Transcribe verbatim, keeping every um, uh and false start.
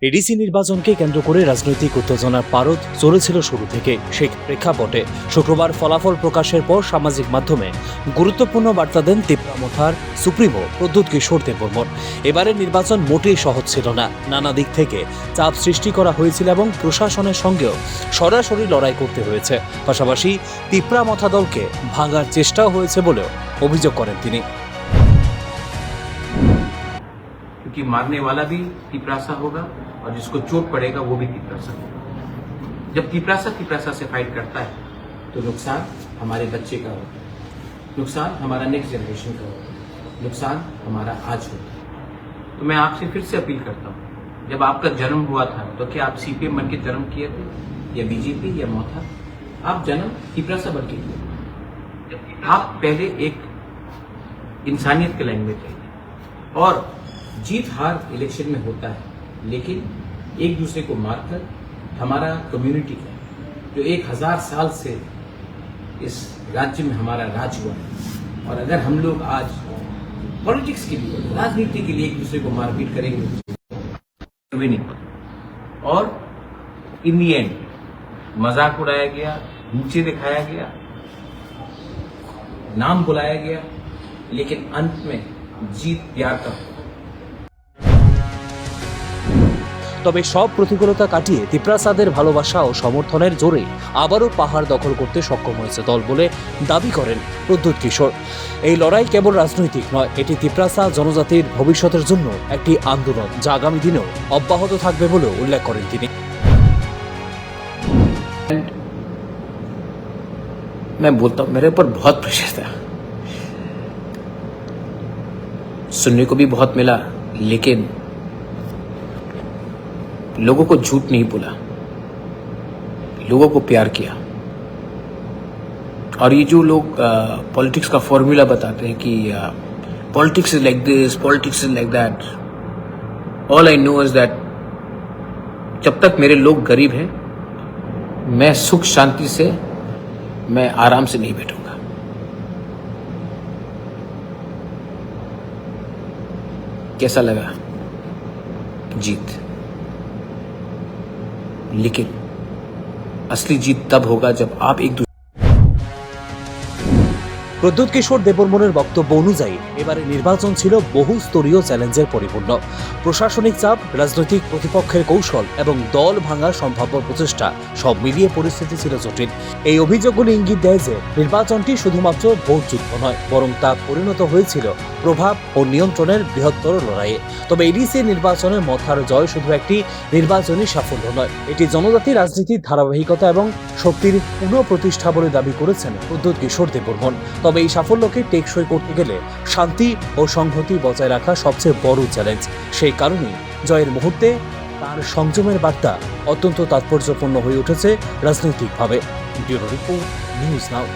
এডিসি নির্বাচনকে কেন্দ্র করে রাজনৈতিক উত্তেজনার পারদ চলেছিল শুরু থেকে। সেই প্রেক্ষাপটে শুক্রবার ফলাফল প্রকাশের পর সামাজিক মাধ্যমে গুরুত্বপূর্ণ বার্তা দেন তিপ্রা মথার সুপ্রিমো প্রদ্যুৎ কিশোর দেববর্মন। এবারের নির্বাচন মোটেই সহজ ছিল না। নানা দিক থেকে চাপ সৃষ্টি করা হয়েছিল এবং প্রশাসনের সঙ্গেও সরাসরি লড়াই করতে হয়েছে। পাশাপাশি তিপ্রা মথা দলকে ভাঙার চেষ্টাও হয়েছে বলেও অভিযোগ করেন তিনি। क्योंकि मारने वाला भी तिपरासा होगा और जिसको चोट पड़ेगा वो भी तिपरासा होगा। जब तिपरासा तिपरासा से फाइट करता है तो नुकसान हमारे बच्चे का होता है, नुकसान हमारा नेक्स्ट जनरेशन का होता है, नुकसान हमारा आज होता है। तो मैं आपसे फिर से अपील करता हूँ, जब आपका जन्म हुआ था तो क्या आप सीपीएम बन के जन्म किए थे या बीजेपी या मोथा? आप जन्म तिपरासा बन के किए थे। आप पहले एक इंसानियत के लाइन में थे। और जीत हार इलेक्शन में होता है, लेकिन एक दूसरे को मारकर हमारा कम्युनिटी का जो एक हजार साल से इस राज्य में हमारा राज हुआ है, और अगर हम लोग आज पॉलिटिक्स के लिए, राजनीति के लिए एक दूसरे को मारपीट करेंगे, विनिंग। और इन दी एंड मजाक उड़ाया गया, नीचे दिखाया गया, नाम बुलाया गया, लेकिन अंत में जीत प्यार का। তবে সব প্রতিকূলতা কাটিয়ে তিপ্রাসাদের ভালোবাসা ও সমর্থনের জোরে আবারও পাহাড় দখল করতে সক্ষম হয়েছে দল বলে দাবি করেন প্রদ্যুৎ কিশোর। এই লড়াই কেবল রাজনৈতিক নয়, এটি তিপ্রাসা জনজাতির ভবিষ্যতের জন্য একটি আন্দোলন, যা আগামী দিনেও অব্যাহত থাকবে বলেও উল্লেখ করেন তিনি। मैं बोलता हूँ, मेरे ऊपर बहुत प्रेशर था, सुनने को भी बहुत मिला, लेकिन लोगों को झूठ नहीं बोला, लोगों को प्यार किया। और ये जो लोग पॉलिटिक्स का फॉर्मूला बताते हैं कि politics is like this, politics is like that, all I know is that जब तक मेरे लोग गरीब हैं, मैं सुख शांति से, मैं आराम से नहीं बैठूंगा। कैसा लगा जीत? लेकिन असली जीत तब होगा जब आप एक दूसरे প্রদ্যুৎ কিশোর দেববর্মনের বক্তব্য অনুযায়ী, এবারে নির্বাচন ছিল বহু স্তরীয় চ্যালেঞ্জের পরিপূর্ণ। প্রশাসনিক চাপ, রাজনৈতিক প্রতিপক্ষের কৌশল এবং দল ভাঙার সম্ভাব্য প্রচেষ্টা, সব মিলিয়ে পরিস্থিতি ছিল জটিল। এই অভিযোগগুলি ইঙ্গিত দেয় যে নির্বাচনটি শুধুমাত্র ভোটযুদ্ধ নয়, বরং তা পরিণত হয়েছিল প্রভাব ও নিয়ন্ত্রণের বৃহত্তর লড়াইয়ে। তবে এডিসি নির্বাচনে মথার জয় শুধু একটি নির্বাচনী সাফল্য নয়, এটি জনজাতি রাজনীতির ধারাবাহিকতা এবং শক্তির পুনঃপ্রতিষ্ঠা বলে দাবি করেছেন প্রদ্যুৎ কিশোর দেববর্মন। তবে এই সাফল্যকে টেকসই করতে গেলে শান্তি ও সংহতি বজায় রাখা সবচেয়ে বড় চ্যালেঞ্জ। সেই কারণেই জয়ের মুহূর্তে তার সংযমের বার্তা অত্যন্ত তাৎপর্যপূর্ণ হয়ে উঠেছে রাজনৈতিকভাবে। Bureau report, news now.